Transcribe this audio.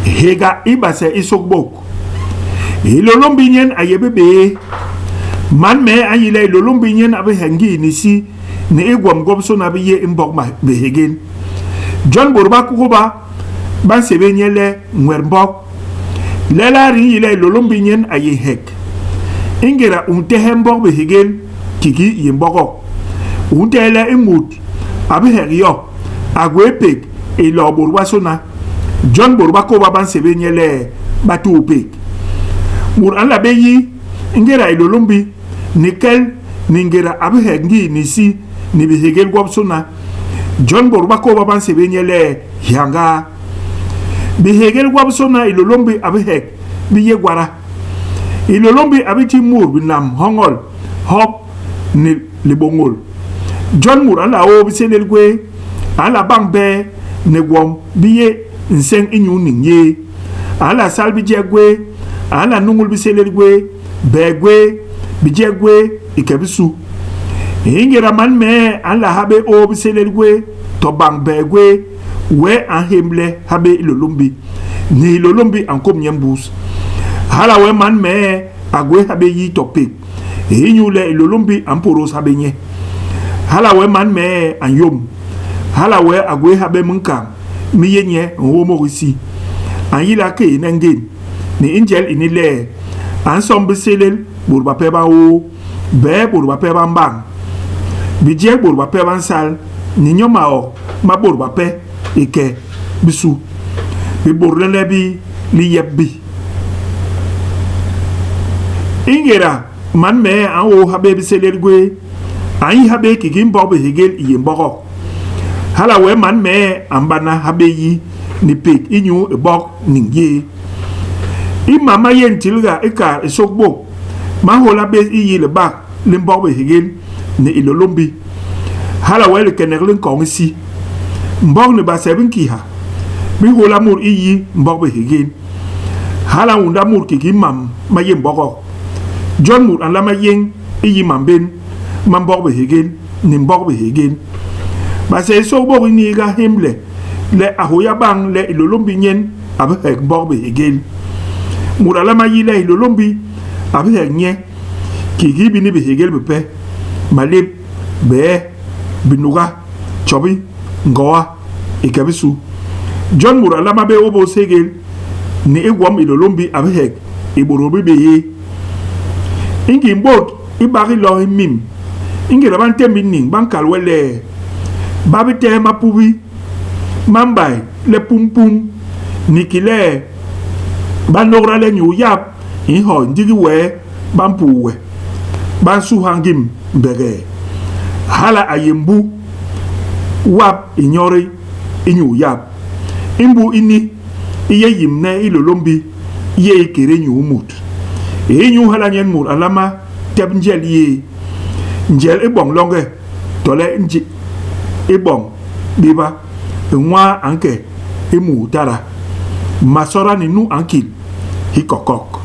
Héga i base i sôkbôk. Hilôlômbi nyen a yé bebee. Man mee a nyi le Hilôlômbi nyen a bi heg ngii ni si ni i gwom gwobisôna bi yé i mbog bihégél. Jon bôt ba kôba ba nsébél nye le Nwet mbog. Lelaa di nyi le Hilôlômbi nyen a yé Nheg? I ngéda u ntehe mbog bihégél kiki i yé mbogok, u ntehe le i mut a bi heg yo a gwé pék iloo bôt bobasôna. Jon bôt ba kôba ba nsébél nye le Batuupék. Mut a nla bé yi ngéda Hilôlômbi ni kel ni ngéda a bi heg ngii ni si ni bihégél gwobisôna. Jon bôt ba kôba ba nsébél nye le Hiañgaa. Bihégél gwobisôna Hilôlômbi a bi heg bi yé gwada. Hilôlômbi a bi ti mut binam hoñol, hop ni libôñôl. Jon mut a nla ôô bisélél gwé, a nla bañ bee ni gwom bi yé nseñ inyu niñ yé. A nla sal bijek gwé, a nla nuñul bisélél gwé, bee gwé, bijek gwé i ke bisu. I ngéda man mee a nla habé ôô bisélél gwé to bañ bee gwé, wee a nhémle habé Hilôlômbi ni Hilôlômbi a nkôm nye mbus. Hala wee man mee a gwé habé yi to pék inyule Hilôlômbi a mpôdôs habé nye. Hala wee man mee a nyôm. Hala wee a gwé habé minkañ mi yé nye nhôômôk isi. A nyila kééne ngén ni i njel ini le a nsomb bisélél bôt bape ba ôô, bee bôt bape ba mbañ, bijek bôt bape ba nsal ni nyo maok ma bôt bape i ke bisu. Bibôdlene bi liyep bi. I ngéda man mee a nhôô habé bisélél gwé, a nyi habé kiki mbok bihégél i yé mbogok. Hala wee man mee a mbana habé yi ni pék inyu i bok niñ yé. I mam ma yé ntilga i kaat i sôkbôk ma nhôla bés i yi libak li mbok bihégél ni Hilôlômbi. Hala wee likenek li nkoñ isi. Mbok ni base bi nkiha, bi nhôla mut i yi mbok bihégél. Hala a unda mut kiki mam ma yé mbogok. Jon mut a nlama yéñ i yi mambén ma mbok bihégél ni mbok bihégél. Base i sôkbôk i niiga hémle le a hôya bañ le Hilôlômbi nyen a bi heg mbok bihégél. Mut a nlama yi le Hilôlômbi a bi heg nye kiki bini bihégél bipe, malép, bee, binuga, tjobi, ngoa i ke bisu. Jon mut a nlama bé ôbôs hégél ni i gwom Hilôlômbi a bi heg i bôdôl bibéé. I ngim bôt i bak i loñ i mim, i ngéda ba ntémb i niñ ba nkal we le ba bi tehe mapubi ma mbay le pum pum ni ki le ba nôgda le nyuu yap i nhoi ndigi wee ba mpuuwe, ba nsuha ngim mbegee. Hala a yé mbu wap i nyodi i nyuu yap. I mbu ini i yé yimbne i Hilôlômbi i yé ikédé nyuu mut. Inyu hala nyen mut a nlama tep njel yé, njel i boñ longe tole i boñ béba. I nwaa a nke i muu tada, masoda ni nu a nkil hikokok.